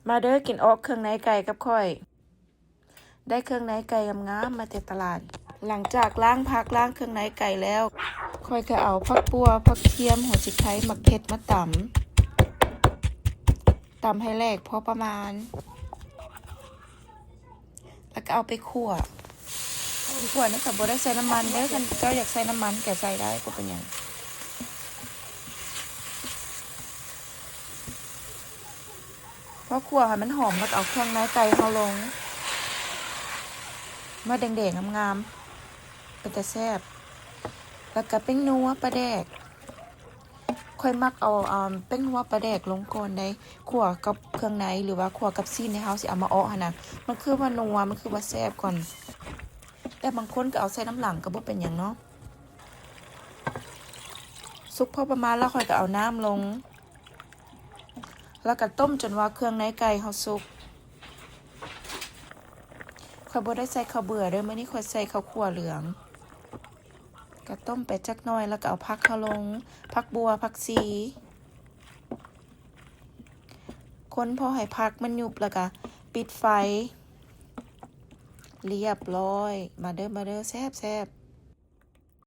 ມາເດີ ກິນອອກເຄື່ອງໃນໄກ່ກັບຂ້ອຍ. ໄດ້ເຄື່ອງໃນໄກ່ງາມໆ ມາແຕ່ຕະຫຼາດ. ຫຼັງຈາກລ້າງຜັກ ລ້າງເຄື່ອງໃນໄກ່ແລ້ວ, ຂ້ອຍກໍເອົາຜັກບົ່ວ ຜັກຄຽມ ຫົວສີໄຄ ໝາກເຜັດມາຕຳ, ຕຳໃຫ້ແຫຼກພໍປະມານ ແລ້ວກໍເອົາໄປຂົ້ວ. ຂົ້ວນີ້ກໍບໍ່ໄດ້ໃສ່ນ້ຳມັນເດີ້, ຄັນເຈົ້າຢາກໃສ່ນ້ຳມັນກໍໃສ່ໄດ້ ບໍ່ເປັນຫຍັງ. ພໍຂົ້ວໃຫ້ມັນຫອມ ແລ້ວກໍເອົາເຄື່ອງໃນໄກ່ເຮົາລົງ, ມາແດງໆ ງາມໆ ເປັນຕາແຊບ. ແລ້ວກໍແປ້ງນົວ ປາແດກ, ຂ້ອຍມັກເອົາ ອ່າ ແປ້ງນົວ ປາແດກລົງກ່ອນໃດ໋, ຂົ້ວກັບເຄື່ອງໃນ ຫຼືວ່າຂົ້ວກັບຊີ້ນທີ່ເຮົາຊິເອົາມາເອາະຫັ້ນນະ, ມັນຄືວ່ານົວ ມັນຄືວ່າແຊບກ່ອນ. ແຕ່ບາງຄົນກໍເອົາໃສ່ນຳຫຼັງ ກໍບໍ່ເປັນຫຍັງເນາະ. ສຸກພໍປະມານແລ້ວ ຂ້ອຍກໍເອົານ້ຳລົງ ແລ້ວກໍຕົ້ມຈົນວ່າເຄື່ອງໃນໄກ່ເຮົາສຸກ. ຂ້ອຍບໍ່ໄດ້ໃສ່ເຂົ້າເບືອເດີ້, ມື້ນີ້ຂ້ອຍໃສ່ເຂົ້າຂົ້ວເຫຼືອງ. ກໍຕົ້ມໄປຈັກໜ້ອຍ ແລ້ວກໍເອົາຜັກເຮົາລົງ, ຜັກບົ່ວ ຜັກຊີ. ຄົນພໍໃຫ້ຜັກມັນຍຸບ ແລ້ວກໍປິດໄຟ. ລຽບຮ້ອຍ. ມາເດີ້ ມາເດີ້ ແຊບໆ.